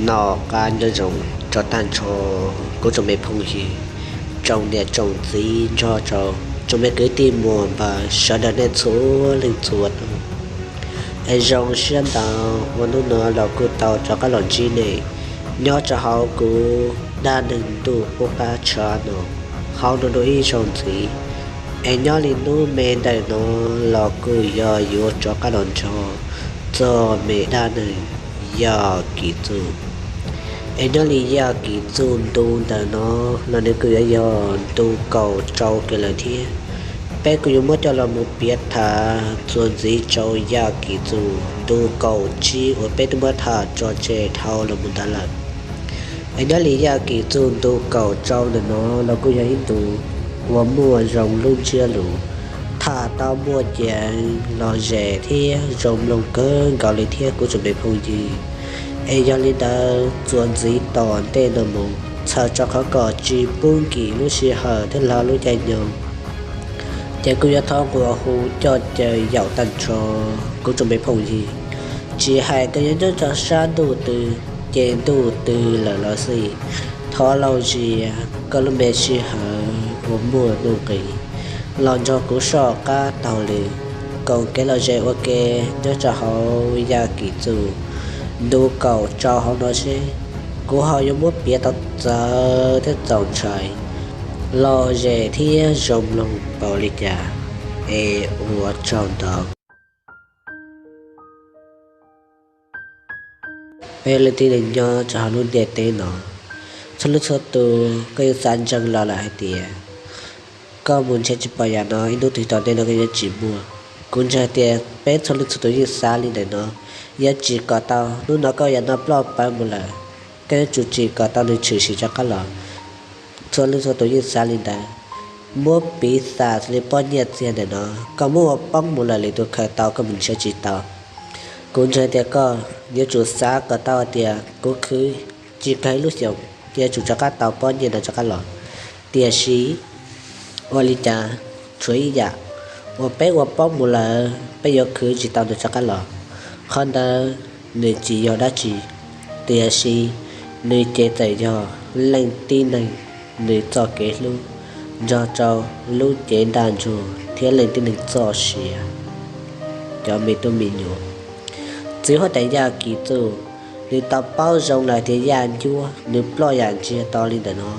Noj qab nyob zoo rau tag nrho kuv tsoom me phooj ywg, tsoom niam tsoom txiv nrog rau tsoom me kwv tij muam npawg sawv daws nej txhua leej txhua tus. Es zoo siab ntau uas hnub no los kuj tau rov qab los ntsib nej nyob rau hauv kuv dab neeg ntuj qub qab tshaj no hauv no dua ib zaug ntxiv. Es nyob li hnub me ntawm no los kuj yog yuav rov qab los nrog txog me dab neeg Yaj Kim Txuj. Es nyob li Yaj Kim Txuj ntu ntawm no los nws kuj yuav yog ntu kaum rau kiag lawm thiab. Peb kuj yuav muab coj los mus piav tham txuas ntxiv rau Yaj Kim Txuj ntu kaum tsib uas peb twb muab tham tso tseg dhau los mus ntawd lawm. Es nyob li Yaj Kim Txuj ntu kaum rau ntawm no los kuj yog ib ntu uas muaj zoo lub ntsiab lus, tham tau muaj ceev lom zem thiab zoo mloog kawg nkaus li thiab kuv tsoom me phooj ywg. Es yog li ntawd txuas ntxiv tom ntej no mus txhawm rau qhov kom tsis pub nkim lub sij hawm thiab lub caij nyoog, ces kuv yuav thov nquas hu coj caw yaum tag nrho kuv tsoom me phooj ywg, tsis hais koj yuav nyob rau sab ntuj twg ces ntuj twg lawm los xij, thov laug zia koj lub me sij hawm uas muaj nuj nqis los nrog kuv soj qab taug lw koom kev lom zem ua ke nyob rau hauv Yaj Kim Txuj ntu kaum rau hauv no seb kuv ho yuav muab piav tau txawv thiab txaus ntshai, lom zem thiab zoo mloog npaum li cas. Es ua tsaug ntau. Peb leej tib neeg nyob rau hauv lub ntiaj teb no, txhua leej txhua tus koj yeej xav ntseeg los lawm hais tias koj mus nrhiav tsis pom yam no ib hnub twg tom ntej no koj yuav tsis muaj. Kuv ntseeg tias peb txhua leej txhua tus yeej xav li ntawm no, yuav tsis kom tau hnub no koj yam no ploj pawv mus lawm, koj yuav tsum tsim kom tau nws tshwm sim rov qab los. Txhua leej txhua tus yeej xav li ntawd. Muab piv xam li poj nyiaj txiag ntawm no, koj muab ua poob mus lawm lwm tus khaws tau koj mus nrhiav tsis tau. Kuv ntseeg tias koj yuav tsum xav kom tau hais tias kuv khwv tsis kawg ib lub xyoos yuav tsum rov qab tau poj nyiaj no rov qab los. Tiam sis ua li cas tshuav ib yam uas peb ua poob mus lawm peb yuav khwv tsis tau nws rov qab los. Qhov ntawd nws tsis yog dab tsi, tiam sis nws ces txawm yog leej tib neeg nws txoj kev hlub nrog rau lub cev ntaj ntsug thiab leej tib neeg txoj sia, cov me tub me nyuam. Txiv huab tais Yaj Kim Txuj, nws tau paub zoo lawm tias Yaj Ncuab nws ploj yam ntsiag to li ntawm no,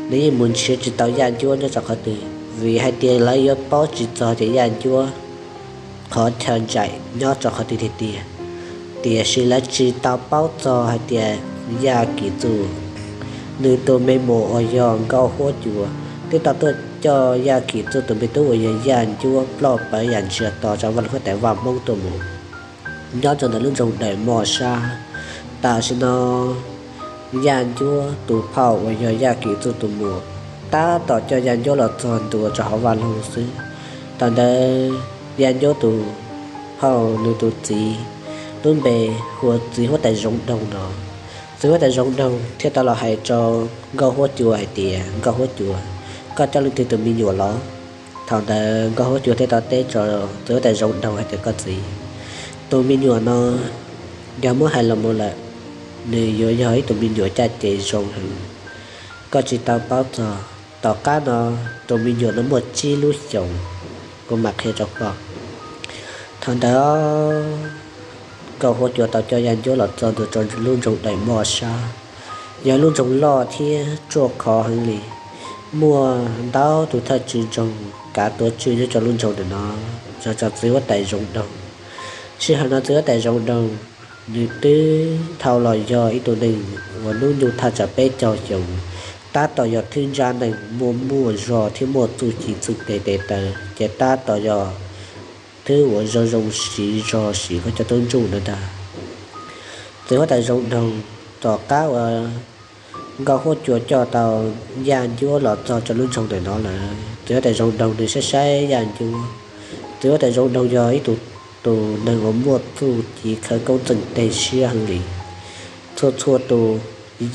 nws yeej mus nrhiav tsis tau Yaj Ncuab nyob rau qhov twg, vim hais tias lawv yuav paub tsis txog tias Yaj Ncuab qhov chaw ntsaim nyob rau qhov twg tiag tiag. Tiam sis lawv tsis tau paub txog hais tias Yaj Kim Txuj nws tus me muam uas yog Nkauj Huab Cua twb tau tuaj coj Yaj Kim Txuj tus me tub uas yog Yaj Ncuab ploj pawv yam ntsiag to rau Vaj Lug Huab Tais Vaj Hmoob tuaj mus nyob rau ntawm lub nroog Daim Moj Sab. Tam sim no Yaj Ncuab tus phauj uas yog Yaj Kim Txuj tus muam tab tom coj Yaj Ncuab los txog ntua rau hauv vaj loog xwb. Thaum ntawd Yaj Ncuab tus phauj nws tus txiv lub npe hu ua txiv huab tais Zoov Doog no. Txiv huab tais Zoov Doog thiaj tau los hais rau Nkauj Huab Cua hais tias, Nkauj Huab Cua, koj coj leej twg tus me nyuam los? Thaum ntawd Nkauj Huab Cua thiaj tau teb rau txiv huab tais Zoov Doog hais tias, koj txiv, tus me nyuam no yog muab hais los mus lawm, nws yuav yog ib tug me nyuam caj ces zoo heev. Koj tsis tau paub txog, tom qab no tus me nyuam no muaj tsib lub xyoos, kuv mam qhia rau koj. Thaum ntawd Nkauj Huab Cua tau coj Yaj Ncuab los txog ntua rau lub nroog Daim Moj Sab, yog lub nroog loj thiab ruaj khov heev li. Muaj ntau tus thawj tswj nroog kav tuav tswj nyob rau lub nroog ntawm no, txog rau txiv huab tais Zoov Doog. Sij hawm no txiv huab tais Zoov Doog nws twb dhau los yog ib tug neeg uas hnub nyoog thaj tsam peb caug xyoo, tab tom yog thwj ntsaj neeg muaj muaj zog thiab muaj txuj ci txwj tes tes taw, ces tab tom yog thwj uas zoo zoo siv zog siv koj cov tub ntsuj ntawd ntag. Txiv huab tais Zoov Doog, tom qab uas Nkauj Huab Cua coj tau Yaj Ncuab los txog rau lub nroog ntawm no lawm, txiv huab tais Zoov Doog nws saib saib Yaj Ncuab. Txiv huab tais Zoov Doog yog ib tug tus neeg uas muaj txuj ci khawv koob txeeg teg siab heev li. Txhua txhua tus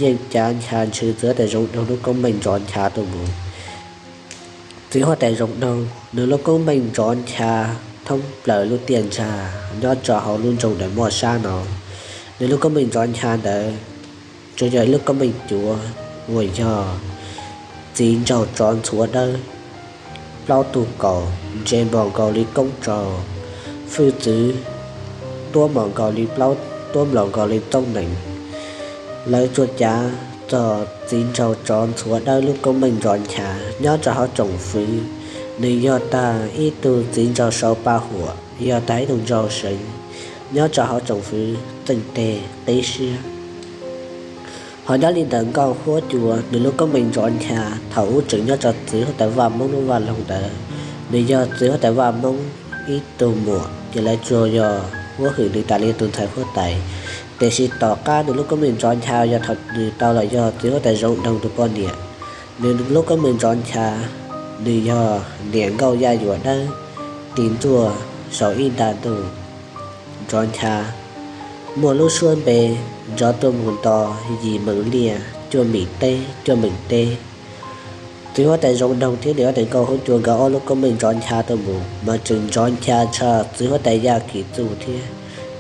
yeej cav ncha ntswg txiv huab tais Zoov Doog lub koob meej nrov ncha tuaj mus. Txiv huab tais Zoov Doog nws lub koob meej nrov ncha thoob plaws lub tiaj ntsag nyob rau hauv lub nroog Daim Moj Sab no. Nws lub koob meej nrov ncha ntawd Yog ib lub koob meej cuav uas yog txiv nraug tsov ntxhuav dawb, plaub tug kaus ntse npaum nkaus li koob tsaus, hwj txwv tuab npaum nkaus li plaub, tuab npaum nkaus li txooj nees. Lawv tsuas cav txog txiv nraug tsov ntxhuav dawb lub koob meej nrov ncha nyob rau hauv tsoom fwv. Nws yog tag ib tug txiv nraug sau paj huam, yog tag ib tug nraug seev nyob rau hauv tsoom fwv txeej teg qib siab. Ho nyob li ntawm Nkauj Huab Cua, nws lub koob meej nrov ncha thaum ub tseem nyob rau txiv huab tais Vaj Moob lub vaj loog ntawd. Nws yog txiv huab tais Vaj Moob ib tug muam, ces lawv tsuas yog huab hwm nws tas li tus ntxhais huab tais. Tiam sis tom qab nws lub koob meej nrov ncha yog thaum nws tau los yog txiv huab tais Zoov Doog tus poj niam. Nws lub koob meej nrov ncha, nws yog niam nkauj Yaj Yuam Dawb, tis ntsuaj saum ib nta ntuj nrov ncha, muaj lub suab npe nrov tuaj mus nto yim meem liaj cuaj meem teb cuaj meem teb. Txiv huab tais Zoov Doog thiab niam huab tais Nkauj Huab Cua nkawd ob lub koob meej nrov ncha tuaj mus mas tseem nrov ncha tshaj txiv huab tais Yaj Kim Txuj thiab.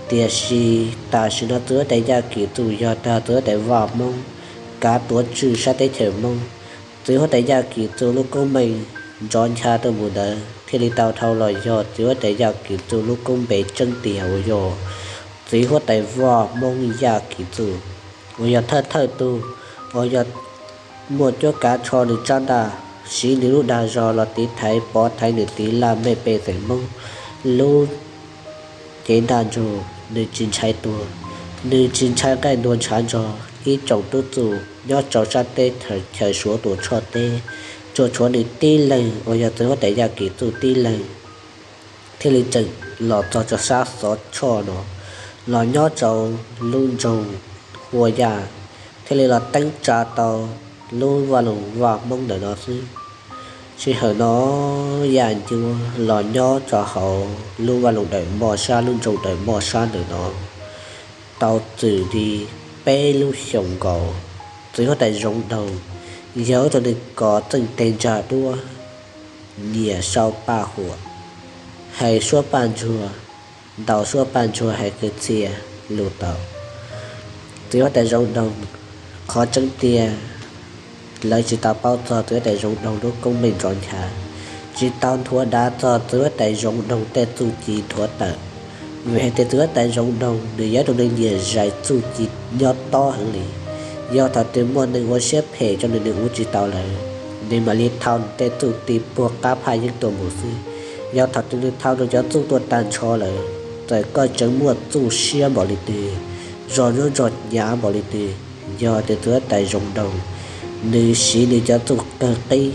Tiam sis tam sim no txiv huab tais Yaj Kim Txuj yog tag txiv huab tais Vaj Moob kav tuav tswj sab teb chaws Moob. Txiv huab tais Yaj Kim Txuj lub koob meej nrov ncha tuaj mus ntawd thiaj li tau dhau los yog txiv huab tais Yaj Kim Txuj lub koob npe tseeb tiag uas yog txiv huab tais Vaj Moob Yaj Kim Txuj, uas yog thawj thawj tug uas yog muaj cuab kav tsho nws tsab ntaj, siv nws lub dag zog los tiv thaiv pov thaiv nws tiv laj mej pej xeem Hmoob lub cev ntaj ntsug. Nws tsis ntshai tuag, nws tsis ntshai nqaij ntuag ntshav nrog ib tsoom tub txuj nyob rau sab teb chaws Suav tuam tshoj teb. Tsuas tshuav nws tib leeg uas yog txiv huab tais Yaj Kim Txuj tib leeg thiaj li tseem los txog rau sab Xov Tshoj no, los nyob rau lub nroog Hua Yaj, thiaj li los teeb tsa tau lub vaj loog Vaj Hmoob ntawm no xwb. Sij hawm no Yaj Ncuab los nyob rau hauv lub vaj loog Dawm Moj Sab, lub nroog Dawm Moj Sab ntawm no tau txwm li peb lub xyoos nkaus. Txiv huab tais Zoov Doog yog ib tug neeg kov txeej teg ntsag duab, nyiam sau paj huam, hais suab paj ntsuag, ntaus suab paj ntsuag hais kwv txhiaj lus tau. Txiv huab tais Zoov Doog, qhov tseeb tiag lawv tsis tau paub txog txiv huab tais Zoov Doog lub koob meej nrov ncha, tsis tau nthuav dav txog txiv huab tais Zoov Doog tej txuj ci nthuav tawm. Vim hais tias txiv huab tais Zoov Doog nws yog ib tug neeg nyiam zais txuj ci nyob tob heev li. Yog thaum twg muaj neeg ua siab phem rau nws, nws ua tsis tau lawm, nws mam li thau nws tej txuj ti puag qab phaj yeeb tuaj mus xwb. Yog thaum twg nws thau nws cov txuj tuaj tag nrho lawm, txawm koj tseem muaj txuj siab npaum li twg, zog nyob zog hnyav npaum li twg, yog tias txiv huab tais Zoov Doog nws siv nws cov txuj kawg qib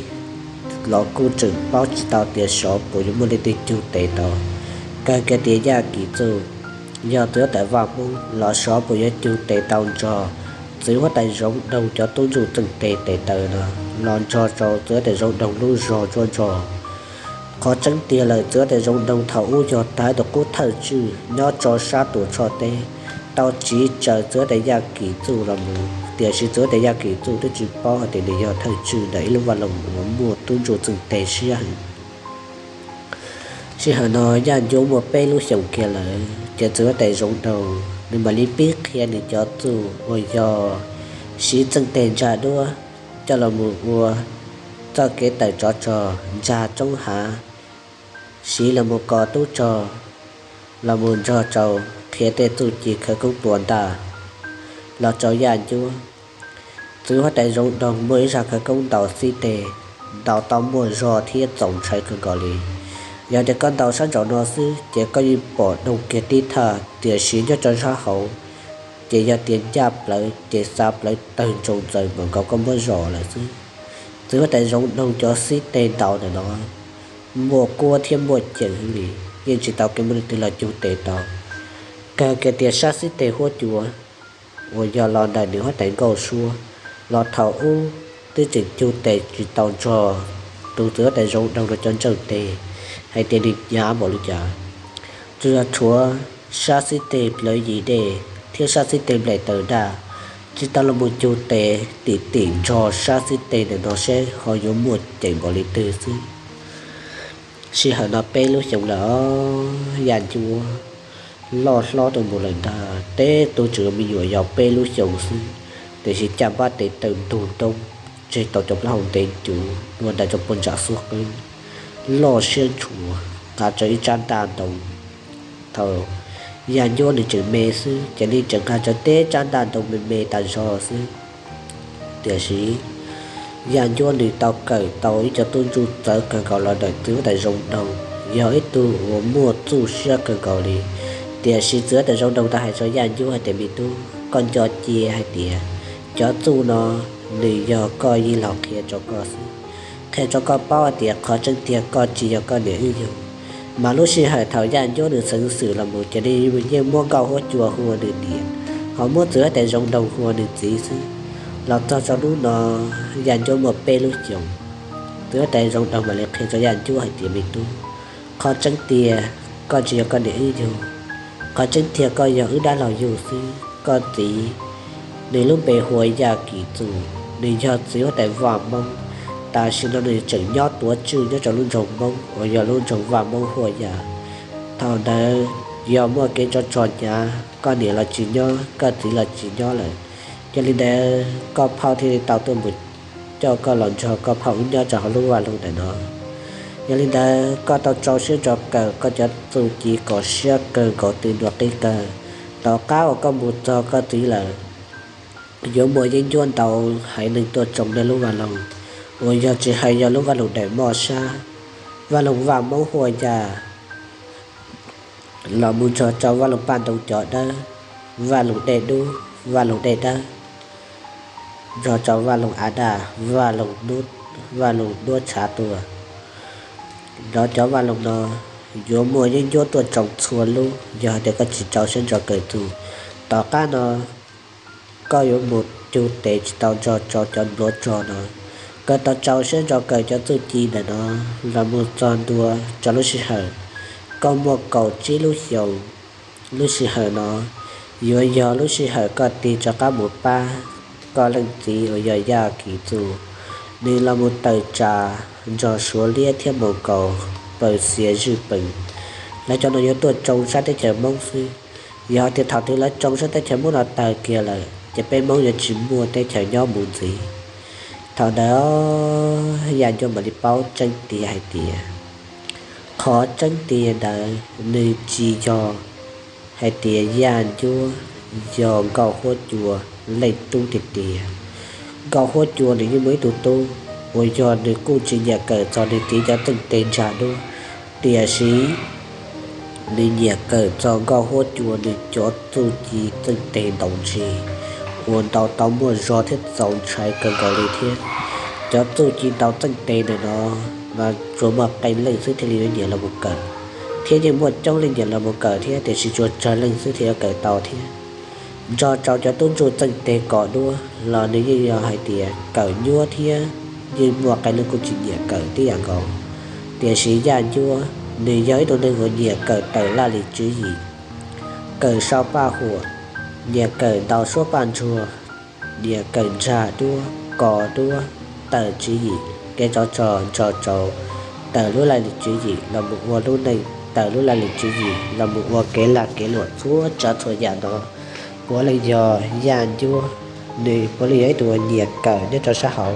los kuj tseem paub tsis tau tias saum puas yuav muaj leej twg cug tes tau. Kawg kiag tias Yaj Kim Txuj yog txiv huab tais Vaj Hmoob los saum puas yuav cug tes tau nrog txiv huab tais Zoov Doog cov tub ntsuj txeej teg tes taw no los nrog rau txiv huab tais Zoov Doog lub zog zuab nrog. Qhov tseeb tiag lawm txiv huab tais Zoov Doog thaum ub yog tag tus qub thawj tswj nyob rau sab tuam tshoj teb, tau tsiv raws txiv huab tais Yaj Kim Txuj los mus, tiam sis txiv huab tais Yaj Kim Txuj twb tsis paub hais tias nws yog thawj tswj ntawm ib lub vaj loog uas muaj tub ntsuj txeej teg siab heev. Sij hawm no Yaj Ncuab muaj peb lub xyoos kiag lawm, ces txiv huab tais Zoov Doog nws mam li pib qhia nws cov txuj uas yog siv txeej teg ntsag duab coj los mus ua txoj kev tawm tsov rog ntsag roob hav, siv los mus kov tub rog, los mus nrog rau qhia tej txuj ci khawv koob tua ntaj los rau Yaj Ncuab. Txiv huab tais Zoov Doog muaj ib zaj khawv koob ntaus xib teg, ntaus tau muaj zog thiab txaus ntshai kawg nkaus li. Yog tias koj ntaus sab nraum no xwb ces koj yeej pom doog kiag tib thaj, tiam sis nyob rau sab hauv ces yog tias ncaj plawv ces xa plawv tawg ntsoo ntxaws npaum nkaus koj muab zom lawm xwb. Txiv huab tais Zoov Doog cov xib teg ntaus ntawm no muaj kuab thiab muaj ceem heev li, yeej tsis tau kev muaj leej twg los cug tes tau. Kawg kiag tias sab xib teg Huab Cua uas yog los ntawm nws huab tais Nkauj Suab los thaum ub twb tseem cug tes tsis tau nrog tus txiv huab tais Zoov Doog rau cov ntseej teg hais tias nws hnyav npaum li cas. Tsuas yog tshuav sab xib teg plawv yim dej thiab sab xib teg nplaim taws daj, tsis tau los mus cug tes tim tim nrog sab xib teg ntawm no seb ho yuav muaj ceem npaum li twg xwb. Sij hawm no peb lub xyoos lawm os, Yaj Ncuab loj hlob tuaj mus lawm ntag, teb tug tseem me nyuam yog peb lub xyoos xwb. tiam sis caj npab tes taw ntug ntoo, tseg tau cov plaub hau ntev ncuv dua ntais rau puag ntsam xub qwb, loj siab ntshua, nqa rau ib tsab ntaj ntoo. Thaum Yaj Ncuab nws tseem me xwb ces nws tseem nqa rau teb tsab ntaj ntoo me me tas zog xwb. Tiam sis Yaj Ncuab nws tau kawm tau ib co tub ntsuj txawv kawg nkaus los ntawm txiv huab tais Zoo Doog, yog ib tug uas muaj txuj siab kawg nkaus li. Tiam sis txiv huab tais Zoo Doog tau hais rau Yaj Ncuab hais tias, me tub, koj nco cia hais tias cov txuj no nws yog koj yij laug qhia rau koj xwb, qhia rau koj paub hais tias qhov tseeb tiag koj tsis yog koj niam wb yug. Mas lub sij hawm thaum Yaj Ncuab nws xeev xwm los mus ces nws yeej muab Nkauj Huab Cua hu ua nws niam, ho muab txiv huab tais Zoo Doog hu ua nws txiv xwb. Los txog rau hnub no Yaj Ncuab muaj peb lub xyoos, txiv huab tais Zoo Doog mam li qhia rau Yaj Ncuab hais tias, me tub, qhov tseeb tiag koj tsis yog koj niam wb yug, qhov tseeb tiag koj yog wb dab laug yug xwb. Koj txiv nws lub npe hu ua Yaj Kim Txuj, nws yog txiv huab tais Vaj Moob, tam sim no nws tseem nyob tuav tswj nyob rau lub nroog Moob uas yog lub nroog Vaj Moob Huaj Yaj. Thaum ntawd yog muaj kev tsov rog hnyav, koj niam los tsis nyob, koj txiv los tsis nyob lawm, yog li ntawd koj phauj thiaj li tau tuaj mus coj koj los nrog koj phauj wb nyob rau hauv lub vaj loog ntawm no. Yog li ntawd koj tau rau siab ntso kawm koj cov txuj ci kom siab kawg nkaus twb nrua qib kawg. Tom qab uas koj mus txog koj txiv lawm, yuav muaj yeeb ncuab ntau haiv neeg tuaj tsoo nej lub vaj loog, uas yog tsis hais yog lub vaj loog daim moj sab, vaj loog Vaj Moob Huaj Yaj, los mus nrog rau vaj loog Paj Ntoo Cov Dawb, vaj loog Dej Dub, vaj loog Dej Dawb, nrog rau vaj loog A Daj, vaj loog Nub, vaj loog Duab Tshav Tuag. Nrog cov vaj loog no yuav muaj yeeb ncuab tuaj tsoo txhua lub, yog hais tias koj tsis rau siab ntso kawm txuj. Tom qab no koj yuav mus cug tes tsis tau nrog rau cov npluav rog no. Koj tau rau siab ntso kawm cov txuj ci ntawm no los mus txog ntua rau lub sij hawm koj muaj kaum tsib lub xyoos. Lub sij hawm no yuav yog lub sij hawm koj tig rov qab mus pab koj leej txiv uas yog Yaj Kim Txuj, nws los mus tawm tsam nrog Suav liab thiab Moos Kaus, Pawg Xias, Zwj Pees, lawv cov no yuav tuaj tsoo sab teb chaws Hmoob xwb. Yog tias thaum twg lawv tsoo sab teb chaws Hmoob no tawg kiag lawm ces peb Hmoob yuav tsis muaj teb chaws nyob mus ntxiv. Thaum ntawd Yaj Ncuab mam li paub tseeb tiag hais tias qhov tseeb tiag ntawd nws tsis yog hais tias Yaj Ncuab yog Nkauj Huab Cua leej tub tiag tiag. Nkauj Huab Cua nws yeej muaj ib tug tub uas yog nws kuj tsis nyiam kawm txog nws txiv cov txeej teg ntsag duab, tiam sis nws nyiam kawm txog Nkauj Huab Cua nws cov txuj ci txeej teg ntaus ntsig uas ntaus tau muaj zog thiab txaus ntshai kawg nkaus li thiab. Cov txuj ci ntaus txeej teg ntawm no mas tsuas muaj qee leej xwb thiaj li yuav nyiam los mus kawm, thiab yeej muaj coob leej nyiam los mus kawm thiab, tiam sis tsuas tsawg leej xwb thiaj yuav kawm tau thiab. Nrog rau cov tub ntsuj txeej teg kom duab los nws yeej yog hais tias kawm nyuab thiab, yeej muaj qee leej kuj tsis nyiam kawm tib yam nkaus. Tiam sis Yaj Ncuab nws yog ib tug neeg uas nyiam kawm tawm laj lim tswv yim, kawm sau paj huam, nyiam kawm ntaus suab paj ntsuag, nyiam kawm ntsag duab, kos duab, tawm tswv yim kev tsov rog nrog rau, tawm lub laj lim tswv yim los mus ua lub neej, tawm lub laj lim tswv yim los mus ua kev lag kev luam txhua tsav txhua yam no. Puav leej yog Yaj Ncuab, nws puav leej yog ib tug uas nyiam kawm nyob rau sab hauv.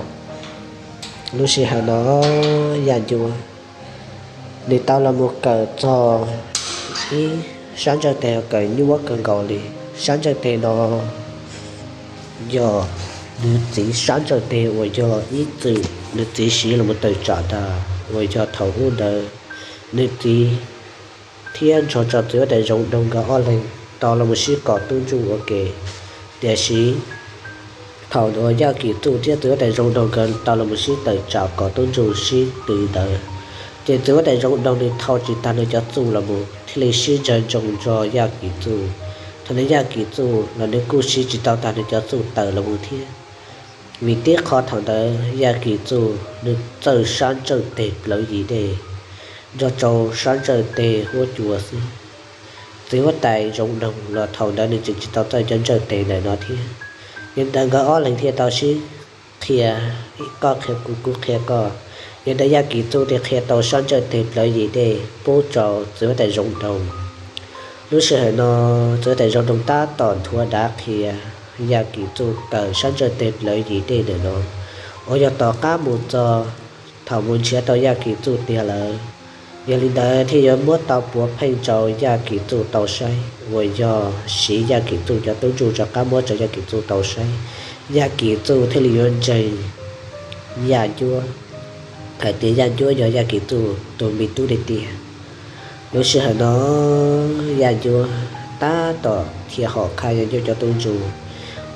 Lub sij hawm no Yaj Ncuab nws tau los mus kawm txog ib sab ntsawj teg kawm nyuaj kawg nkaus li. Sab ntsawj teg no yog nws txiv sab ntsawj teg uas yog ib txwm nws txiv siv los mus tawm tsam tas uas yog thaum ub ntawd nws txiv thiab nrog rau txiv huab tais Zoo Doog nkawd ob leeg tau los mus sib kom tub ntsuj ua ke. Tiam sis thaum uas Yaj Kim Txuj thiab txiv huab tais Zoo Doog nkawd tau los mus sib tawm tsam kom tub ntsuj sib tw ntawd, ces txiv huab tais Zoo Doog nws thau tsis tag nws cov txuj los mus thiaj li sib ntsawg ntsoo nrog Yaj Kim Txuj. Thaum ntawd Yaj Kim Txuj los nws kuj siv tsis tau tag nws cov txuj tawm los mus thiab. Vim tib qho thaum ntawd Yaj Kim Txuj nws txawj sab ntsawj teg plawv yim dej nrog rau sab ntsawj teg huab cua xwb. Txiv huab tais Zoo Doog los thaum ntawd nws tseem tsis tau txawj cov ntsawj teg ntawm no thiab. Yog li ntawd nkawd ob leeg thiaj tau sib qhia, koj qhia kuv, kuv qhia koj. Yog li ntawd Yaj Kim Txuj thiaj qhia tau sab ntsawj teg plawv yim dej pub rau txiv huab tais Zoo Doog. Lub sij hawm no txiv huab tais Zoo Doog tab tom nthuav dav qhia Yaj Kim Txuj kawm sab ntsuj teg plawv yim dej ntawm no, uas yog tom qab mus txog thaum mus nrhiav tau Yaj Kim Txuj tiag lawm. Yog li ntawd thiaj yuav muab tau puav pheej rau Yaj Kim Txuj tau saib, uas yog siv Yaj Kim Txuj cov tub ntsuj rov qab muab rau Yaj Kim Txuj tau saib, Yaj Kim Txuj thiaj li yuav ntseeg Yaj Ncuab hais tias Yaj Ncuab yog Yaj Kim Txuj tus me tub tiag tiag. Lub sij hawm no Yaj Ncuab tab tom thiaj hom qhaj Yaj Ncuab cov tub ntsuj,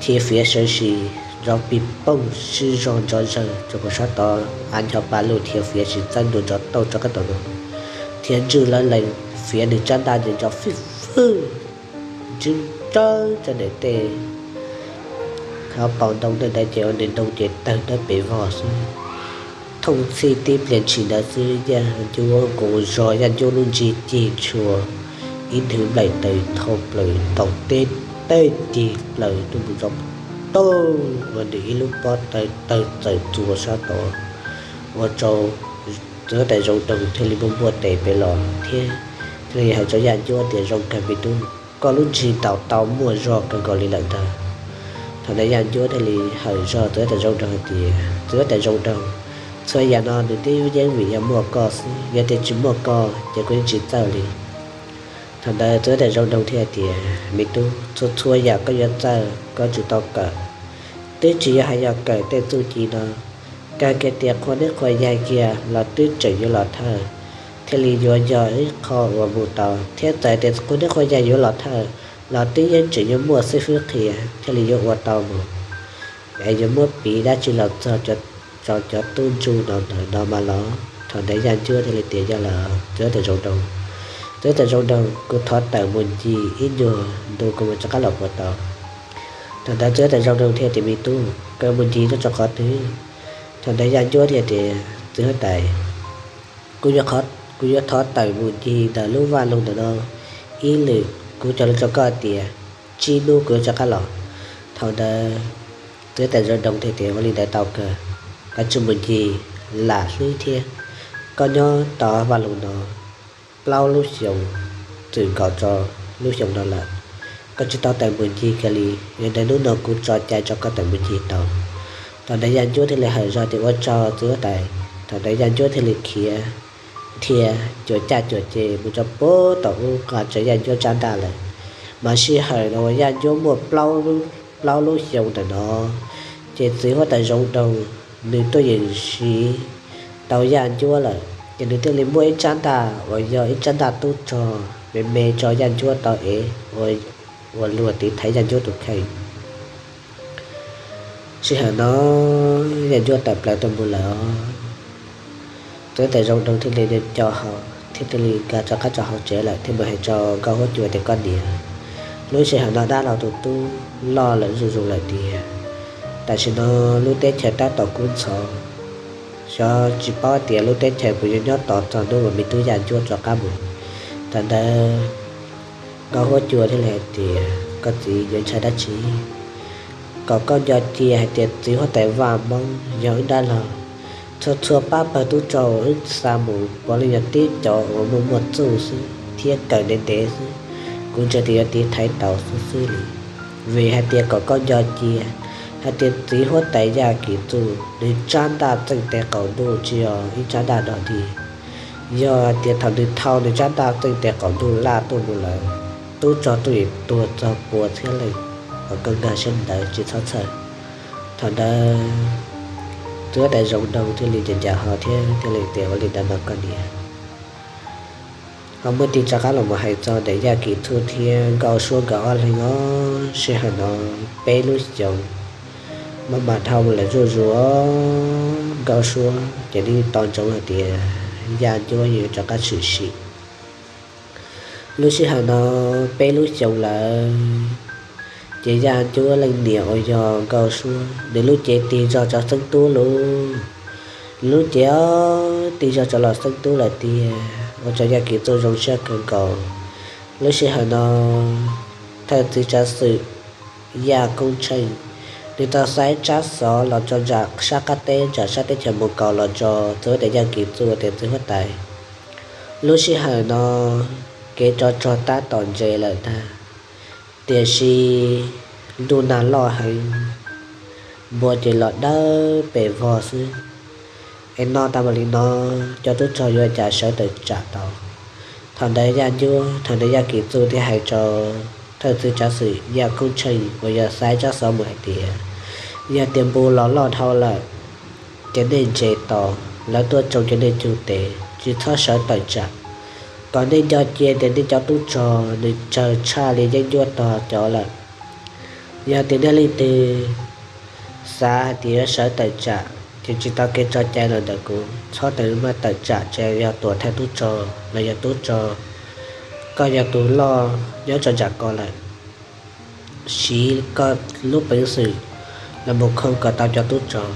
thiaj fiav sawv sis nrov pig pooj sib zog nrov zawg rau puag sab tod, av ncho pa luj thiaj fiav sis txawb ntua nrov tauj rov qab tom no, thiab ntswj lawv lees fiav nws tsab ntaj ces nrov fij fwj ntswj rawv rau nws tej qhov paus ntoo ntawd ces ua nws ntoo ces tawg dawb pes vog xwb. Thooj txhij tib pliag ntshis ntawd xwb Yaj Ncuab nqus zog Yaj Ncuab lub ntsig cig ntshua, ib nthwv nplaim taws thau plaws ntaus teb tawg cig plaws tuaj mus rau tag ua nws ib lub pob taws tawg txawm txuas sab tod, ua rau txiv huab tais Zoo Doog thiaj li muaj npuaj tes pem los thiab thiaj li hais rau Yaj Ncuab tias, Zoo kawg me tub, koj lub ntsig ntaus tau muaj zog kawg nkaus li lawm ntag. Thaum ntawd Yaj Ncuab thiaj li hawm zog txiv huab tais Zoo Doog hais tias, Txiv huab tais Zoo Doog, txhua yam no nws twb yeej vim yog muaj koj xwb, yog tias tsis muaj koj ces kuv yeej tsis txawj li. Thaum ntawd txiv huab tais Zoo Doog thiaj hais tias, Me tub, txhua txhua yam koj yuav txawj koj tsum tau kawm, twb tsis yog hais yog kawm tej txuj ci no, kawg kiag tias qhua neb qhua yaig kiag los twb tseem yuav los thawj, thiaj li yuav yog ib qho uas mus tau, thiab txawm tias qhua neb qhua yaig yuav los thawj los twb yeej tseem yuav muaj xib fwb qhia thiaj li yuav ua tau mus, es yuav muab piv dab tsi los txog rau cov tub ntsuj no ntawm no mas los? Thaum ntawd Yaj Ncuab thiaj li tias, Yog lawm txiv huab tais Zoo Doog, txiv huab tais Zoo Doog, kuv thov tawm mus ncig ib nyuag ntu kuv mam rov qab los puas tau? Thaum ntawd txiv huab tais Zoo Doog thiaj tias, Me tub, koj mus ncig nyob rau qhov twg? Thaum ntawd Yaj Ncuab thiaj tias, Txiv huab tais, kuv yuav thov tawm mus ncig ntawm lub vaj loog ntawm no ib lwm, kuv cog lus rau koj tias tsib hnub kuv yuav rov qab los. Thaum ntawd txiv huab tais Zoo Doog thiaj tias, Ua li ntawd tau kawg, koj tsij mus ncig lam hlwb thiab, koj nyob tau vaj loog no plaub lub xyoos, txwm nkaus rau lub xyoo no lawm, koj tsis tau tawm mus ncig kiag li, yog ntawd hnub no kuv tso cai tso koj tawm mus ncig tau. Thaum ntawd Yaj Ncuab thiaj li hawm zog tias, Ua tsaug txiv huab tais. Thaum ntawd Yaj Ncuab thiaj li khiav dhia cuam caj cuam ces mus rau puag tom ub nqa rawv Yaj Ncuab tsab ntaj lawm. Mas sij hawm no uas Yaj Ncuab muaj plaub lub xyoo ntawm no, ces txiv huab tais Zoo Doog nws tuaj yeem siv tau Yaj Ncuab lawm, ces nws thiaj li muaj ib tsab ntaj uas yog ib tsab ntaj tub rog me me tso Yaj Ncuab tau ev ua luag tiv thaiv Yaj Ncuab tus kheej. Sij hawm no Yaj Ncuab tawm plaws tuaj mus lawm, txiv huab tais Zoo Doog thiaj li co hau thiab thiaj li nkag rov qab rau hauv tsev lawm thiab mus hais rau Nkauj Huab Cua tias, Koj niam, lub sij hawm no dab laug tus tub loj lawm zuj zus lawm tiag. Tam sim no lub teb chaws tab tom kub ntxhov, xyov tsis paub tias lub teb chaws puas yuav nyob tos txog hnub uas me tub Yaj Ncuab rov qab mus. Thaum ntawd Nkauj Huab Cua thiaj li hais tias, Koj txiv, yuav ntshai dab tsi? Kom koj nco cia hais tias txiv huab tais Vaj Moob yog wb dab laug, txhua txhua pab pawg tub rog wb xa mus puav leej yog tib cov uas muaj muaj txuj xwb thiab kawm ntev ntev xwb, kuv ntseeg tias yuav tiv thaiv tau xwb xwb li. Vim hais tias kom koj nco cia hais tias txiv huab tais Yaj Kim Txuj nws tsab ntaj txeej tes qaum ntuj tsis yog ib tsab ntaj dog dig. Yog hais tias thaum nws thau nws tsab ntaj txeej tes qaum ntuj laj tuaj mus lawm, tub rog tuaj yeem tuag txog pua txhiab leej, kom koj nkag siab ntawd tsis txhob txhawj. Thaum ntawd txiv huab tais Zoo Doog thiaj li ncaws ncaws ho thiab thiaj li tias, Ua li ntawd mas koj niam, ho muaj tig rov qab los mus hais txog ntawm Yaj Kim Txuj thiab Nkauj Suab nkawd ob leeg os. Sij hawm no peb lub xyoos maj mam dhau lawm zuj zus, Nkauj Suab ces nws tos ntsoov hais tias Yaj Ncuab yuav rov qab tshwm sim. Lub sij hawm no peb lub xyoos lawm, ces Yaj Ncuab leej niam uas yog Nkauj Suab nws lub cev tig zog rov xeeb tub lawm. Nws lub cev tig zog rov los xeeb tub lawm tiag, ua rau Yaj Kim Txuj zoo siab kawg nkaus. Lub sij hawm no thawj txiv tsav xwm Yaj Koob Tsheej nws tau xa ib tsab xov los rau nram sab qab teb, nram sab teb chaws Moos Kaus los rau txiv huab tais Yaj Kim Txuj tias, Txiv huab tais, lub sij hawm no kev tsov rog tab tom ntse lawm ntag, tiam sis ntuj nag loj heev, npua ces los dawb pes vog xwb. Es noj tag npaum li no, cov tub rog yuav cas sawv tawm tsam tau? Thaum ntawd Yaj Ncuab, thaum ntawd Yaj Kim Txuj thiaj hais rau thawj txwv tsav xwm Yaj Koob Tsheej uas yog xa tsab xov mus hais tias, yog tias npua los loj dhau lawm, ces nej ntses tos, lawv tuaj tsoo ces nej cug tes, tsis txhob sawv tawm tsam. Kom nej nco cia tias nej cov tub rog nws tsawg tshaj li yeeb ncuab tog cov lawm. Yog tias nej leej twg xav hais tias yuav sawv tawm tsam, ces tsis tau kev tso cai los ntawm kuv, txhob tawm maj tawm tsam, tsis yog tuam thawj tub rog los yog tub rog, koj yog tus loj nyob rau nram ko lawm, siv koj lub peev xwm los mus khoo kom tau cov tub rog.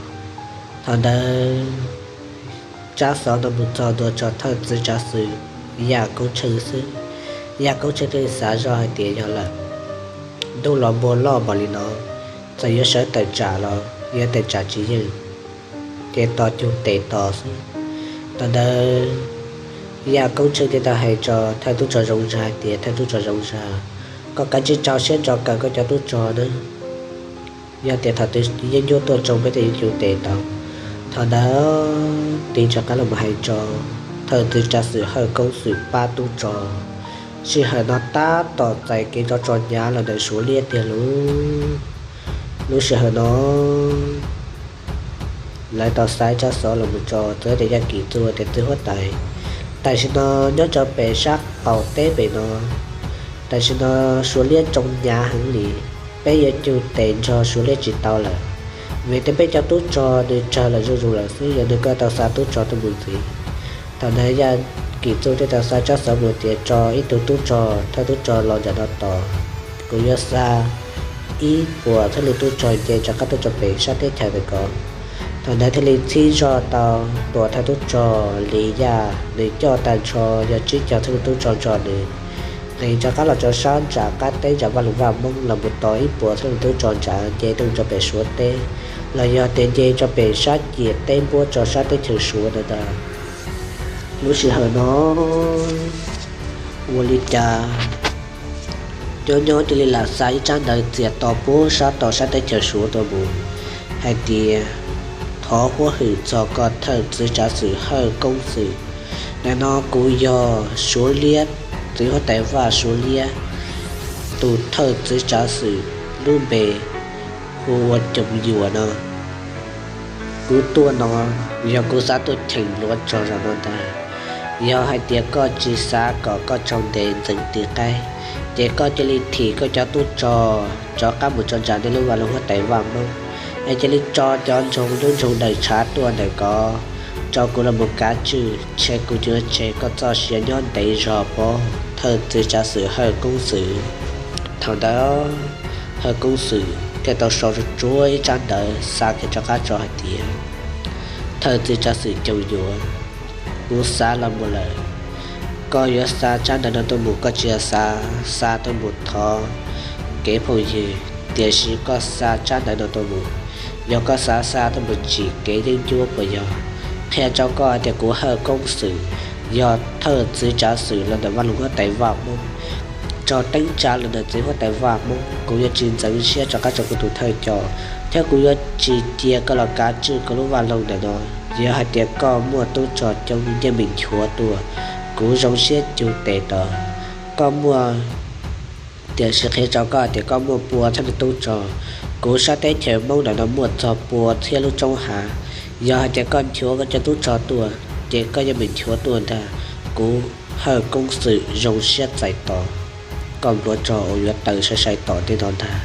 Thaum ntawd tsab xov no mus txog ntua rau thawj txwv tsav xwm Yaj Koob Tsheej xwb, Yaj Koob Tsheej thiaj xav zoj hais tias yog lawm, ntuj los npua loj npaum li no, txawm yuav sawv tawm tsam los yuav tawm tsam tsis yeej, ces tos cug tes tos xwb. Thaum ntawd Yaj Koob Tsheej thiaj tau hais rau thawj tub rog Zoo Zag hais tias, thawj tub rog Zoo Zag, koj kav tsij rau siab ntso kawm koj cov tub rog nawb. Yog tias thaum twg yeeb ncuab tuaj tsoo peb thiaj yuav cug tes tau. Thaum ntawd tig rov qab los mus hais rau thawj txwv tsav xwm Hawj Koob Xwm pab tub rog. Sij hawm no tab tom txais kev tso tso hnyav los ntawm Suav liab tiag lauj. Lub sij hawm no lawv tau xa tsab xov los mus rau txwv huab tais Yaj Kim Txuj tias, txwv huab tais, tam sim no nyob rau pem sab qaum teb pem no, tam sim no Suav liab tsoo hnyav heev li, peb yuav cug tes nrog Suav liab tsis tau lawm, vim tias peb cov tub rog nws tsawg lawm zuj zus lawm xwb, yog nws koj tau xa tub rog tuaj mus ntxiv. Thaum ntawd Yaj Kim Txuj thiaj tau xa tsab xov mus tias, tso ib tug tub rog, thawj tub rog los nram no tos, kuv yuav xa ib puas txhiab leej tub rog nce rov qab tuaj rau pem sab teb chaws ntawm ko. Thaum ntawd thiaj li txhib zog tau tuam thawj tub rog Lis Yaj, nws coj tag nrho yog tsib caug txhiab leej tub rog nrog nws nqis rov qab los rau sab nram qab teb nram Vaj Loog Vaj Hmoob los mus tos ib puas txhiab leej tub rog nram nce tuaj rau pem Suav teb, los yog tias nce rau pem sab ciam teb npuab rau sab teb chaws Suav ntawd ntag. Lub sij hawm no ua li cas nyob nyob cia li lam xa ib tsab ntawv txias to puag sab tom sab teb chaws Suav tuaj mus hais tias, thov huab hwm txog koj thawj txwv tsav xwm Hawj Koob Xwm. Nim no kuv yog Suav liab, txwv huab tais Vaj Suav liab tus thawj txwv tsav xwm lub npe hu ua Coom Yuam no. Kuv tuaj no yog kuv xav tuaj cheem npluav rog zaum no ntag. Yog hais tias koj tsis xav kom koj raug ntes ntxeev tis qaib, ces koj cia li thim koj cov tub rog rov qab mus rau nram nej lub vaj loog huab tais Vaj Hmoob, es cia li tso cov ntsoog lub ntsoog daws tshav tuaj ntawm ko rau kuv los mus kav tswj, ntshe kuv yuav tseg koj txoj sia nyob ntev zog pob, thawj txwv tsav xwm Hawj Koob Xwm. Thaum ntawd Hawj Koob Xwm thiaj tau sau tsuab ib tsab ntawv xa kiag rov qab tso hais tias, thawj txwv tsav xwm Coom Yuam, kuv xav los mus lawm. Koj yuav xa tsab ntawv no tuaj mus, koj tsis yog xav xa tuaj mus thov kev phooj ywg, tiam sis koj xa tsab ntawv no tuaj mus, yog koj xav xa tuaj mus tsim kev yeeb ncuab puas yog? Qhia rau koj hais tias kuv Hawj Koob Xwm yog thawj txwv tsav xwm los ntawm vaj loog huab tais Vaj Hmoob, raug teeb tsa los ntawm txwv huab tais Vaj Hmoob. Kuv yuav tsis ntxeev siab rov qab rau kuv tus thawj coj, thiab kuv yuav tsis cia koj los kav tswj kuv lub vaj loog ntawm no. Yog hais tias koj muaj tub rog coob, nyiaj meem nchuav tuaj, kuv zoo siab cug tes tos. Koj muaj, tiam sis qhia rau koj tias koj muaj pua txhiab leej tub rog, kuv sab teb chaws Hmoob ntawm no muaj txog pua txhiab lub roob hav. Yog hais tias koj nchuav koj cov tub rog tuaj, ces koj yeej meem nchuav tuaj ntag. Kuv Hawj Koob Xwm zoo siab txais tos koj npluav rog uas yuav tawm sai sai tom ntej no ntag.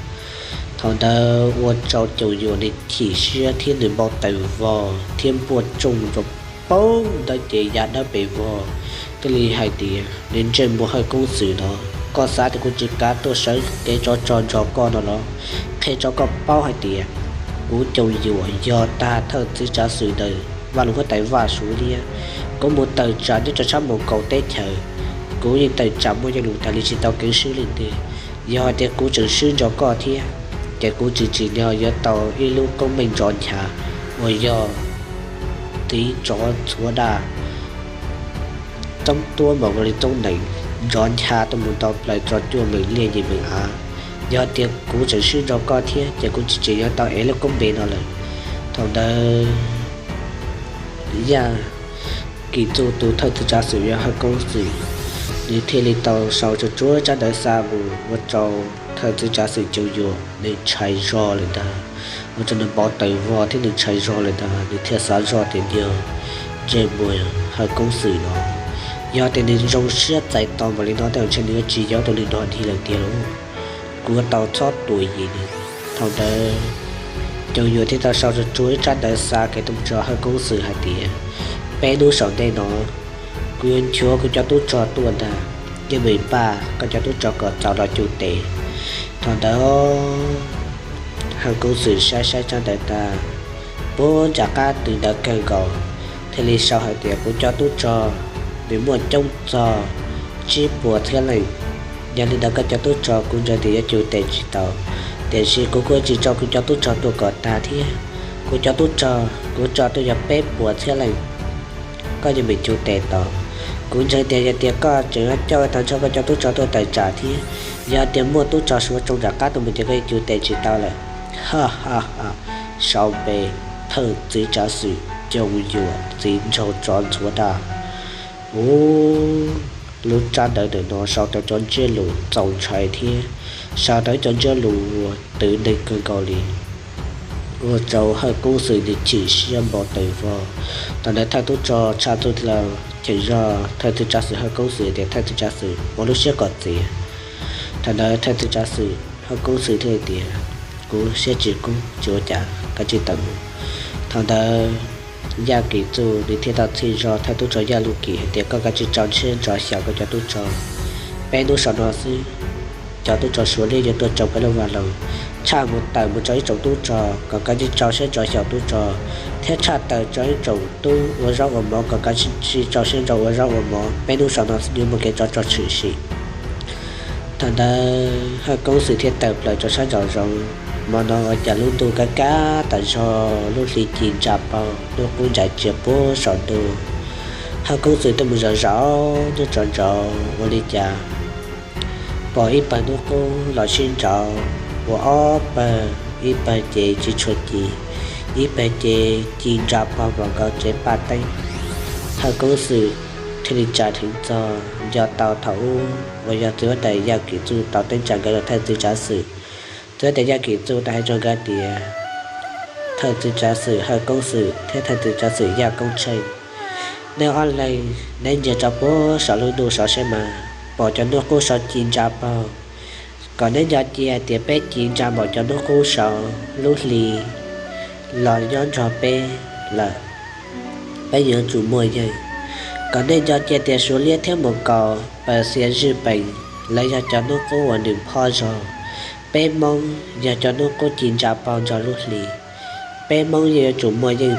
Thaum ntawd ua rau Coom Yuam nws chim siab thiab nws npau taws vog thiab npuaj tsooj rau poob ntawd ces ya dawb pes vog. Thiaj li hais tias, nws ntsej muag Hawj Koob Xwm no, koj xav tias kuv tsis kav tuaj sawv kev tsov rog nrog koj no los? Qhia rau koj paub hais tias kuv Coom Yuam yog tag thawj txwv tsav xwm ntawm vaj loog huab tais Vaj Suav liab. Kuv mus tawm tsam nyob rau sab Moos Kaus teb chaws, kuv yeej tawm tsam muaj yeej lus tas li tsis tau keev swb leej twg. Yog hais tias kuv tseem swb nrog koj thiab, ces kuv tsis tsim nyog yuav tau ib lub koob meej nrov ncha uas yog tiv tsov txhuav daj, toob tuab mas ua li toob nees nrov ncha tuaj mus ntau plaws tso cuaj meem liaj yim meem av. Yog tias kuv tseem sib nrog koj thiab ces kuv tsis tseem yuav tau ev lub koob npe no lawm. Thaum ntawd Yaj Kim Txuj tus thawj txiv tsav xwm yog Hawj Koob Xwm, nws thiaj li tau sau tsuag tsuag tsab ntawv xa mus ua rau thawj txiv tsav xwm Coo Yuam nws ntshai zog lawm ntag, ua rau nws npau taws vog thiab nws ntshai zog lawm ntag. Nws thiaj xav zog tias, Ntsej muag Hawj Koob Xwm no, yog tias nws zoo siab txais tos npaum li no tej zaum ntshe nws yuav tsis yuav tus neeg no dim lawm tiag lauj. Kuv yuav tau txhob tua yim nws. Thaum ntawd Coo Yuam thiaj tau sau tsuag tsuag ib tsab ntawv xa kev tuaj rau Hawj Koob Xwm hais tias, Peb hnub saum ntej no kuv yuav nchuav kuv cov tub rog tuaj ntag, yeej meem npaj koj cov tub rog kom txaus los cug tes. Thaum ntawd Hawj Koob Xwm saib saib tsab ntawv tas, puag nram qab twb ntawd kawg nkaus, thiaj li sau hais tias, Kuv cov tub rog nws muaj coob txog tsib puas txhiab leej. Yog li ntawd koj cov tub rog kuv ntseeg tias yuav cug tes tsis tau, tiam sis kuv kuj tsis tso kuv cov tub rog tuaj kom tag thiab. Kuv cov tub rog kuv tso tuaj yog peb puas txhiab leej, koj yeej meem cug tes tau. Kuv ntseeg tias yog tias koj tseem yuav coj tag nrho koj cov tub rog tuaj tawm tsam thiab, yog tias muaj tub rog Suav tsoo nram qab tuaj mus ces koj yeej cug tes tsis tau lawm. Sau npe thawj txiv tsav xwm Coo Yuam txiv nraug tsov ntxhuav daj. Ub, lub tsab ntawv ntawm no sau tau cov ntsiab lus txaus ntshai thiab sau tau cov ntsiab lus uas twv neeg kawg nkaus li, ua rau Hawj Koob Xwm nws chim siab npau taws vog. Thaum ntawd thawj tub rog Tshaj Txuj thiaj los cheem zog thawj txiv tsav xwm Hawj Koob Xwm tias, Thawj txiv tsav xwm, ua lub siab kom txias. Thaum ntawd thawj txiv tsav xwm Hawj Koob Xwm thiaj li tias, Kuv siab tsis kub, tsis ua cas, kav tsij tawm mus. Thaum ntawd Yaj Kim Txuj nws thiaj tau txhij zog thawj tub rog Yaj Lub Kim hais tias, Koj kav tsij tso siab ntso xyaum koj cov tub rog, peb hnub saum no xwb cov tub rog Suav liab yuav tuaj tsoo peb lub vaj loog. Tshaj mus tawm mus rau ib tsoom tub rog kom kav tsij tso siab ntso xyaum tub rog, thiab tshaj tawm rau ib tsoom tub ua zaub ua mov kom kav tsij tso siab ntso ua zaub ua mov, peb hnub saum no yuav muaj kev tsov rog tshwm sim. Thaum ntawd Hawj Koob Xwm thiaj tawm plaws rau sab nraum zoov. Hmo no ua cas lub ntuj kaj kaj tas zog, lub hli ci ntsa paug, hnub qub ntsais tsias puag saum ntuj. Hawj Koob Xwm twb mus zaum zaum ntuj tsaus nraud ua li cas pom ib pawg hnub qub los sib nraud ua ob pawg, ib pawg ces ci tshua ci, ib pawg ces ci ntsa paug nkaus nkaus tsev paj teeb. Hawj Koob Xwm thiaj li tsa dheev txog nco tau thaum ub uas yog txiv huab tais Yaj Kim Txuj tau teeb tsa nkawd rau thawj txiv tsav xwm. Txiv huab tais Yaj Kim Txuj tau hais rau nkawd tias, Thawj txiv tsav xwm Hawj Koob Xwm thiab thawj txiv tsav xwm Yaj Koob Tsheej, neb ob leeg neb ntsia rau puag saum lub ntuj saud seb mas pom cov hnub qub saud ci ntsa paug, kom neb nco cia tias peb ci ntsa npaum cov hnub qub saud lub hli los nyob nrog peb lawm, peb yuav tsum muaj yeej. Kom nej nco cia tias Suav liab thiab Mus Kaus, Pas Xias, Zwj Pees, lawv yog cov hnub qub uas nws phob zog. Peb Hmoob yog cov hnub qub ci ntsa paug nrog lub hli. Peb Hmoob yeej yuav tsum muaj yeej,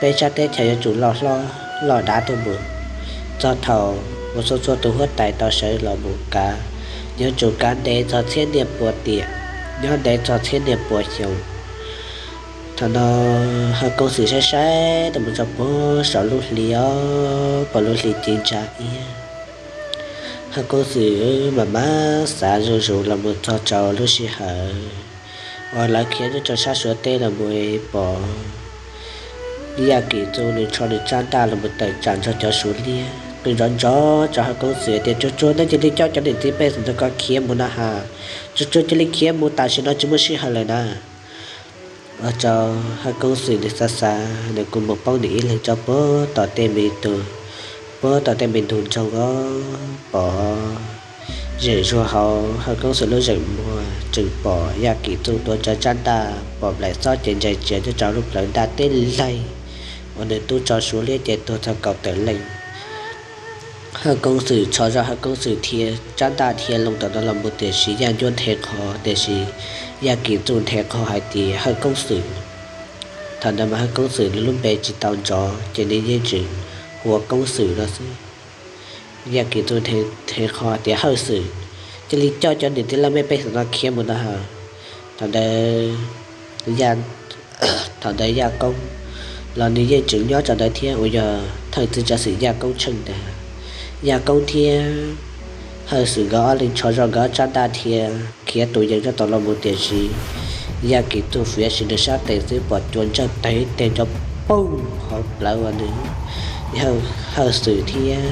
peb sab teb chaws yuav tsum loj hlob loj dav tuaj mus. Txog thaum uas txhua txhua tus huab tais tau sawv los mus kav, yuav tsum kav ntev txog txhiab niaj pua tiam, nyob ntev txog txhiab niaj pua xyoo. Thaum no Hawj Koob Xwm saib saib tuaj mus rau puag saum lub hli os, pom lub hli ci ntsa iab. Hawj Koob Xwm mam mam xav zuj zus los mus txog rau lub sij hawm uas lawv khiav nyob rau sab Suav teb los mus pom Yaj Kim Txuj nws rho nws tsab ntaj los mus tawm tsam nrog cov Suav liab. Nws nrov nrov rau Hawj Koob Xwm tias, Tsuag tsuag nej cia li coj cov niam txiv pej xeem ntawd kom khiav mus na has, tsuag tsuag cia li khiav mus, tam sim no tsis muaj sij hawm lawm na. Ua rau Hawj Koob Xwm nws xav xav nws kuj mus poob nws ib leeg rau puag tom tej me ntug, puag tom tej me ntug nroog os, pom zeem zuag hauv Hawj Koob Xwm lub zeem muag tseem pom Yaj Kim Txuj tuav rawv tsab ntaj pom nplaim xob ces ntsais tsias nyob rau lub plawv ntaj teb leeg uas nws tub rog Suav liab ces tuag txog kaum tawm leej. Hawj Koob Xwm rho zoj, Hawj Koob Xwm thiaj tsab ntaj dhia loo tom no los mus, tiam sis Yaj Ncuab nthe qho, tiam sis Yaj Kim Txuj nthe qho hais tias Hawj Koob Xwm. Thaum ntawd mas Hawj Koob Xwm nws lub npe tsis tau nrov ces nws yeej tseem hu ua Koob Xwm no xwb. Yaj Kim Txuj nthe qho tias, Hawj Xwm, cia li coj cov niam txiv laj mej pej xeem no khiav mus no ha. Thaum ntawd Yaj, thaum ntawd Yaj Koob los nws yeej tseem nyob rau ntawd thiab, uas yog thawj txiv tsav xwm Yaj Koob Tsheej ntag. Yaj Koob thiab Hawj Xwm nkawd ob leeg tso zog nkawd ob tsab dab thiab khiav tus yees rab tom los mus, tiam sis Yaj Kim Txuj fiav sim nws sab tes xwb pom cua ntsawj tawg ib teg nrov poog hauv plawv ua nws. Hawj Xwm thiab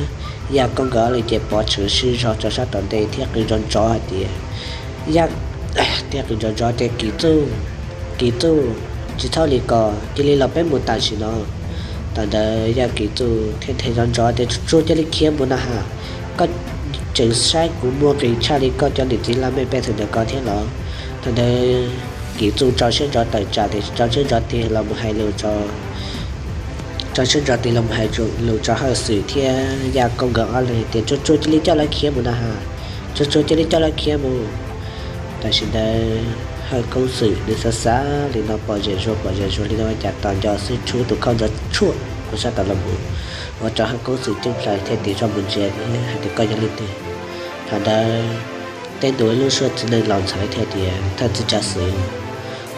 Yaj Koob nkawd ob leeg ces pov tshwm sib zog rau sab tom ntej thiab qw nrov nrov hais tias, Yaj, thiab qw nrov nrov tias, Kim Txuj, Kim Txuj, tsis txhob li ko, cia li los peb mus tam sim no. Thaum ntawd Yaj Kim Txuj thiaj nthe nrov nrov tias, Tsuag tsuag cia li khiav mus na has, koj tseem saib kuv muaj nqis tshaj li koj cov niam txiv laj mej pej xeem ntawm ko thiab los? Thaum ntawd Kim Txuj tso siab ntso tawm tsam tias tso siab ntso tig los mus hais lus, tso siab ntso tig los mus hais lus rau Hawj Xwm thiab Yaj Koob nkawd ob leeg tias, Tsuag tsuag cia li coj lawv khiav mus na has, tsuag tsuag cia li coj lawv khiav mus. Tam sim ntawd Hawj Koob Xwm nws xav xav li no pom zem zuag pom zem zuag li no ua cas tos nco xwb tshwm tus khaub nrov tshuaj rau sab tom los mus, ua rau Hawj Koob Xwm ceeb plaws thiaj tig zog mus ntsia hais tias, Koj yog leej twg? Thaum ntawd teb ntua ib lub suab txiv neej laus ntxhais thiaj tias, Thawj txiv tsav xwm,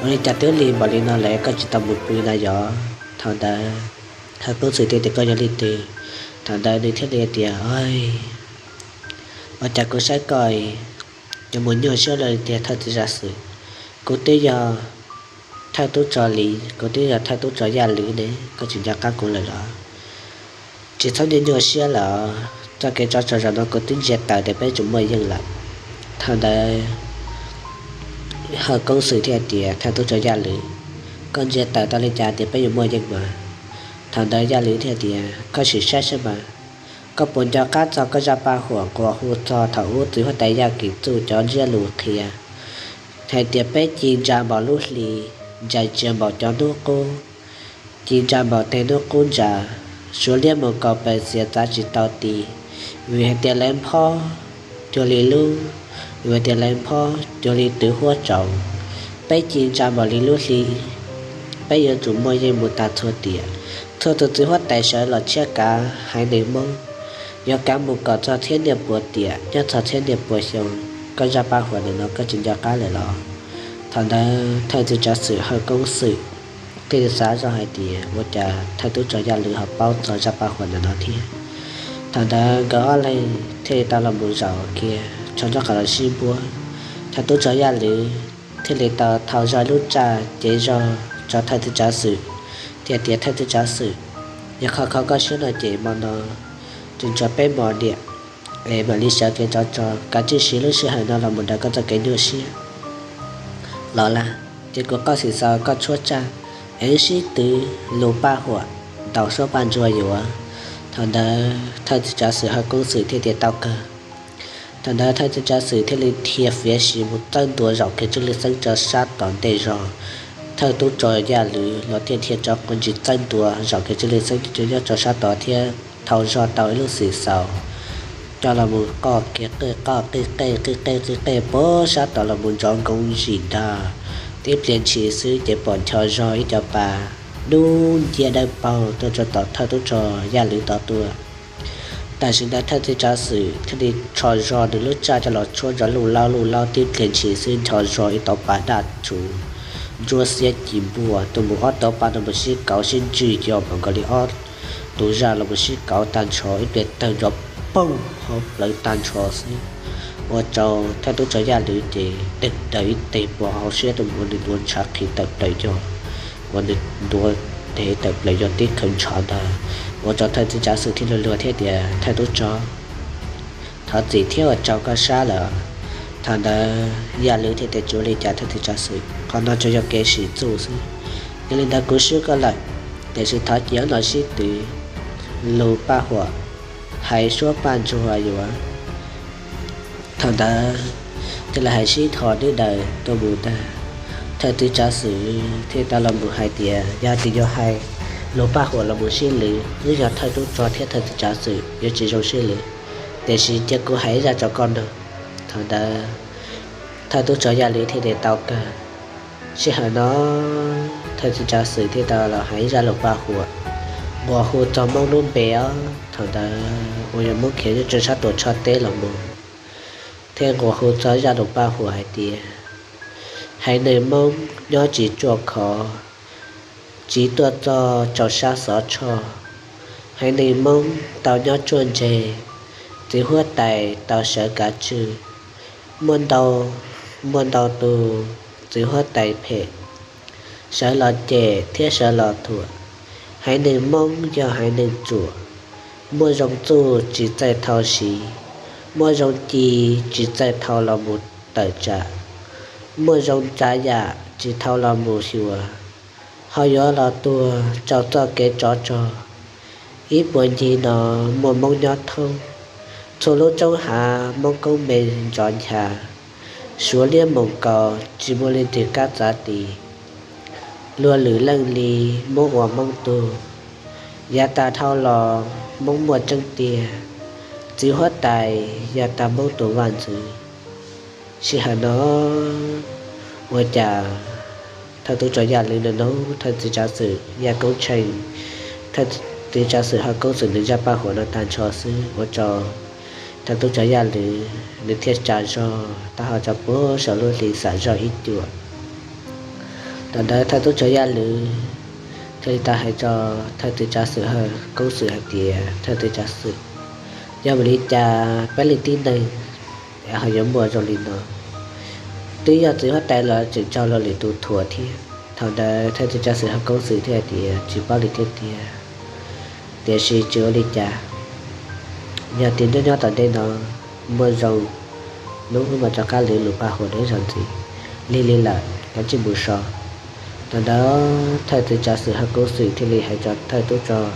ua li cas twb lig npaum li no lawm koj tsis tau mus pw na yog? Thaum ntawd Hawj Koob Xwm thiaj tias, Koj yog leej twg? Thaum ntawd nws thiaj li tias, Ua cas kuv saib koj yuav mus nyuaj siab li tiag thawj txiv tsav xwm? Kuv twb yog thawj tub rog Lis, kuv twb yog thawj tub rog Yaj Lwm ne, koj tsis nco qab kuv lawm los? Tsis txhob nyuaj nyuaj siab lawm, txoj kev tsov rog zaum no kuv twb ntsia tawm tias peb tsis muaj yeej lawm. Thaum ntawd Hawj Koob Xwm thiaj tias, Thawj tub rog Yaj Lwm, koj ntsia tawm tau li cas tias peb yuav muaj yeej mas? Thaum ntawd Yaj Lwm thiaj tias, Koj sim saib saib mas, koj puas nco qab txog koj zaj paj huam nquas hu txog thaum ub txiv huab tais Yaj Kim Txuj cov ntsiab lus qhia hais tias peb ci ntsa npaum lub hli, ntsais tsiaj npaum cov hnub qub, ci ntsa npaum tej hnub qub ntsa, suav liab mus kaus pes txiav txav tsis tau ti, vim hais tias lawv phob cuag li lub, vim hais tias lawv phob cuag li twv huab tsaus. Peb ci ntsa npaum li lub hli, peb yuav tsum muaj yeej mus tas txhua tiam. Txhua tus txiv huab tais sawv los tshiab kav haiv neeg Hmoob, yuav kav mus kom txog txhiab niaj puas tiam, nyob txog txhiab niaj puas xyoo. Koj zaj paj huam ntawm no koj tsis nco qab lawm los? Thaum ntawd thawj txiv tsav xwm Hawj Koob Xwm thiaj li xav zoj hais tias, Ua cas thawj tub rog Yaj Lwm ho paub txog zaj paj huam ntawm no thiab? Thaum ntawd nkawd ob leeg thiaj li tau los mus zaum kiag tsho nrob qab los sib npuab. Thawj tub rog Yaj Lwm thiaj li tau thau zog lub tsaj cev zog rau thawj txiv tsav xwm, thiaj tias, Thawj txiv tsav xwm, yog kho kho koj siab no ces hmo no tseem tshuav peb hmos diam es mam li sawv kev tsov rog, kav tsij siv lub sij hawm no los mus daws koj txoj kev nyuaj siab los lawm. Ces kuv qoj xim xaus koj tshuab tsaj es sib twv lus paj huam ntaus suab paj ntsuag yuav. Thaum ntawd thawj txiv tsav xwm Hawj Koob Xwm thiaj tias, Tau kawg. Thaum ntawd thawj txiv tsav xwm thiaj li dhia fiav sim mus txawb ntua zaum kev tswj lwj xeeb rau sab tom ntej zog. Thawj tub rog Yaj Lwm los thiaj dhia rov quas ntsis txawb ntua zaum kev tswj lwj xeeb nyob rau sab tod thiab thau zog tau ib lub xim xaus coj los mus qoj kiag qej qoj qij qej qij qej qij qej puag sab tod los mus nrov nkoov zim ntag. Tib pliag ntshis xwb ces pom ncho zog ib co pas dub nciab dawb paug tuaj rau tom thawj tub rog Yaj Lwm tod tuaj. Tam sim ntawd thawj txiv tsav xwm thiaj li rho zog nws lub tsaj coj los tshuab nrov luj laub luj laub, tib pliag ntshis xwb ncho zog ib tauv pas daj tsuv ntsuab xiab ci npuaj tuaj mus, ob tauv pas no mus sib kauv sib ntswj co npaum nkaus li ob tus zaj los mus sib kauv tag nrho, ib pliag tawg nrov poog hauv plawv tag nrho xwb, ua rau thawj tub rog Yaj Lwm ces deeg daws ib teg puag hauv siab tuaj mus ua nws ntuav ntshav qhi tawm plaws yog, ua nws ntuav ntev tawm plaws yog tib khaws ntshav ntag, ua rau thawj txiv tsav xwm thiaj li luag thiab tias, Thawj tub rog, thov txim thiab ua rau koj sab lawm. Thaum ntawd Yaj Lwm thiaj tias, Tsis ua li cas thawj txiv tsav xwm, qhov no tsuas yog kev sim txuj xwb. Yog li ntawd kuv swb koj lawm, tiam sis thov cia wb los sib twv lus paj huam, hais suab paj ntsuag yuav. Thaum ntawd thiaj li hais sib tho dwb daws tuaj mus ntag. Thawj txiv tsav xwm thiaj tau los mus hais tias, Yog tias yuav hais lus paj huam los mus sib lwm, yeej yog thawj tub rog thiab thawj txiv tsav xwm yuav tsis zoo sib lwm. Tiam sis cia kuv hais ib zaj rau koj mloog. Thaum ntawd thawj tub rog Yaj Lwm thiaj li tau kawg. Sij hawm no thawj txiv tsav xwm thiaj tau los hais ib zaj lus paj huam nquas hu txog Hmoob lub npe os. Thaum ntawd uas yog Hmoob khiav nyob rau sab Tuam Tshoj teb los mus, thiaj nquas hu txog zaj lus paj huam hais tias, Haiv neeg Hmoob nyob tsis tsuaj khov, tsis tuaj txog rau sab Xov Tshoj. Haiv neeg Hmoob tau nyob tsuaj ntseg, Txiv huab tais tau sawv kav tswj. Muaj ntau, muaj ntau tus txiv huab tais phem, sawv los cem thiab sawv los thuam. Haiv neeg Hmoob yog haiv neeg ruam, muaj zoo txuj tsis txawj thau siv, muaj zoo ci tsis txawj thau los mus tawm tsam, muaj zoo tsav yam tsis thau los mus xyuas, ho yuav los tuag rau txoj kev tsov rog. Ib puag ncig no muaj Hmoob nyob thoob, txhua lub roob hav Hmoob koob me nrov ncha, Suav liab moos kaus tsis muaj leej twg kam txav tis. Luag lwm leej li, Hmoob ua Hmoob tug, yav tas dhau los Hmoob muaj tseeb tiag, txiv huab tais yog tag Hmoob tus vaj ntxwv. Sij hawm no, ua cas thawj tub rog Yaj Lwm no no, thawj txiv tsav xwm Yaj Koob Tsheej, thawj txiv tsav xwm Hawj Koob Xwm nws zaj paj huam no tag nrho xwb ua rau thawj tub rog Yaj Lwm nws thiaj tsav zog taub hau rau puag saum lub hli xam zog ib cuam. Thaum ntawd thawj tub rog Yaj Lwm thiaj li tau hais rau thawj txiv tsav xwm Hawj Koob Xwm hais tias, thawj txiv tsav xwm, yog vim li cas peb li tib neeg ho yuav muaj zoo li no? Twb yog txiv huab tais los tseem raug luag lwm tus thuam thiab. Thaum ntawd thawj txiv tsav xwm Hawj Koob Xwm thiaj hais tias, tsis paub li thiab tiag, tiam sis tsis ua li cas. Yog tias nyob nyob tom ntej no muaj zoo, hnub wb mam rov qab lwm lus paj huam deb zog ntxiv. Lig li lawm, kav tsij mus so. Thaum ntawd thawj txiv tsav xwm Hawj Koob Xwm thiaj li hais rau thawj tub rog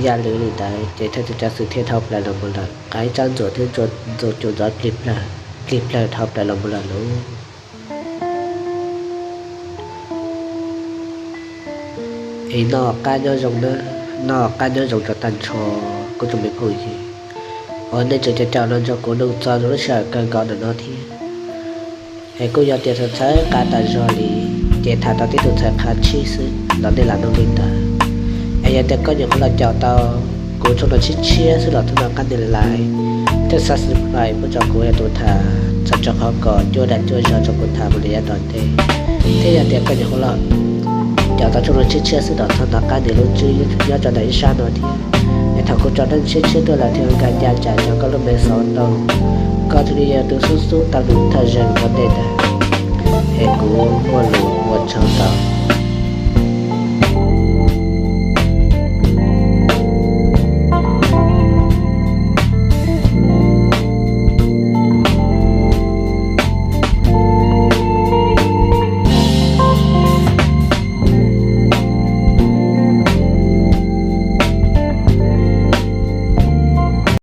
Yaj Lwm li ntawd ces thawj txiv tsav xwm thiaj dhau plaws los mus lawm, qav ib tsab ntxuam thiab ntxuam cuam ntxov plig plawg dhau plaws los mus lawm lauj. Es noj qab nyob zoo na, noj qab nyob zoo rau tag nrho kuv tsoom me phooj ywg. Uas nej tseem caum caum los nrog kuv mloog txog lub sij hawm kawg nkaus ntawm no thiab. Es kuj yog tias txhawv txhawv qab tas zog li, ces tham tau tib tug txhawv qab tshiab xwb los nej lam mloog li ntawd. Es yog tias koj nyuam qhuav los caum tau kuv tshooj no tshiab tshiab xwb los txhob nco qab nias like thiab subscribe pub rau kuv, yog tus tham txhawm rau qhov kom cuaj dag cuaj zog rau kuv tham mus li yav tom ntej. Thiab yog tias koj nyuam qhuav los caum tau tshooj no tshiab tshiab xwb los txhob nco qab nias lub tswb nyob rau ntawm ib sab no thiab. Es thaum kuv tso neej tshiab tshiab tuaj lawm thiaj nkag ncaj nraim rau koj lub me xov tooj, koj thiaj li yog tus xub xub tau nws thawj zeeg ua ntej ntag. Es kuv muaj lus ua tsaug ntau.